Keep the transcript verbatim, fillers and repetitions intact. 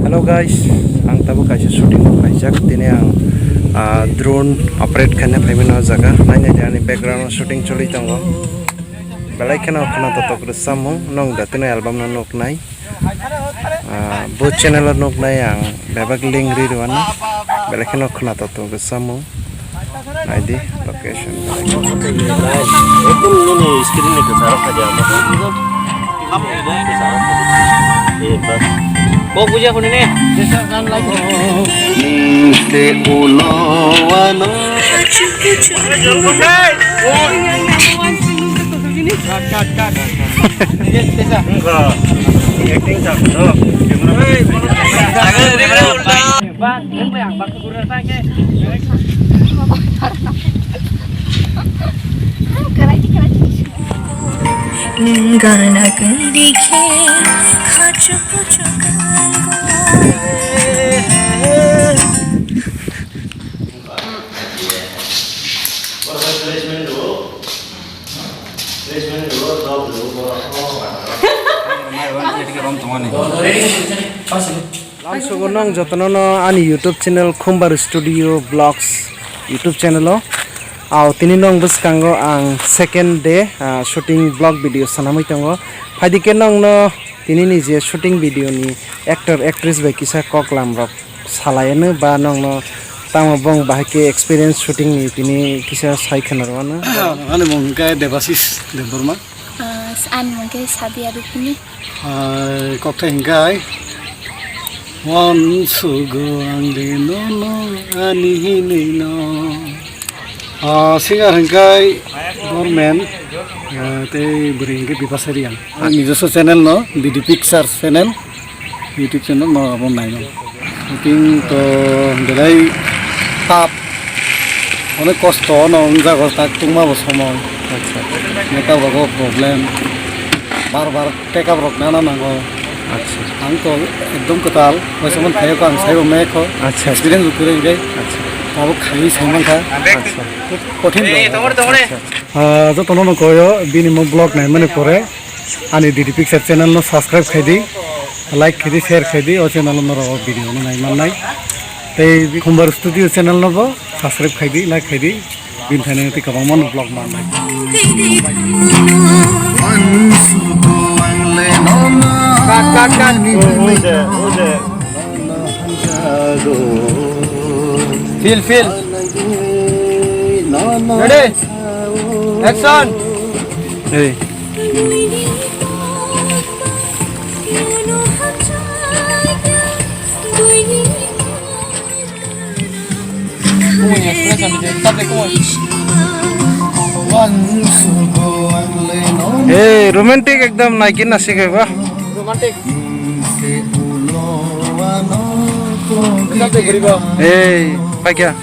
Hello guys, ang tabuk kaisa shooting rok khlaijak. Tini ang, ah, drone operate khaina phaimani o jaga. Nai nai di ani background o shooting choli tongo. Belai kheno khwnatok tok rwchapmung, nwng da tini album no nuknai. Ah, bo channel o nuknai ang bebak link ri rwano. Belai kheno khwnatok tok rwchapmung. Naidi location. Ekdom nini screen ni kwcharo khaidi amo. Kwcharo khaidi. Eh, bas. Kok buja khuni ne? Niste ulo ano. Acting tak, no? Nwng gana kwrwi khe khachu kuchu kango. Lamsogo nwng jotono no ani YouTube channel Khumbar Studio Vlogs YouTube channel o. Aw, tini nwng bwskango ang second day, ah, shooting vlog video sanamwi tongo. Phaidi khe nwng no tini ni je shooting video ni actor actress bai kisa kok lam rok salai ano ba nwng no tamo bong bahai khe experience shooting ni tini kisa sai khwna rw ano. Ani mung khe Debasis Debbarma. Ah, ani mung khe Sadia Rupini. Hai, kokthai hingkai. Wansugo ang de nono ani hinui no. Ah, singer hingkai Government, ah, tei bwrwi hingkai Bipasha Reang. Ang nijoswa channel no, B D Pictures channel, YouTube channel no abo naino. Shooting to belai tough, onek kosto no wngjago tak tungma bo somoi. Acha. Makeup rogo problem, bar bar makeup rok nana nango. Acha. Ang to ekdom kwtal, waisa man khayo ko ang saibo mekho. Acha, acha. Experience bo kwrwi hwnkhe. Acha. Abo khaiwi sai mankha. Acha. Kothin rok. Acha, acha. Ah, jotono no koyo bini mo vlog naimani pore ani D D Picture channel no subscribe khaidi, like khaidi, share khaidi, o channel no norok o video no nai mannai. Tei Khumbar Studio channel no bo subscribe khaidi, like khaidi, bini thani tei kwbangma no vlog mannai. Cut, cut, cut. Feel, feel. Ready? Action! Hey. Hey, romantic ekdam naikin na sikhe ba. Romantic. Hey, paikya.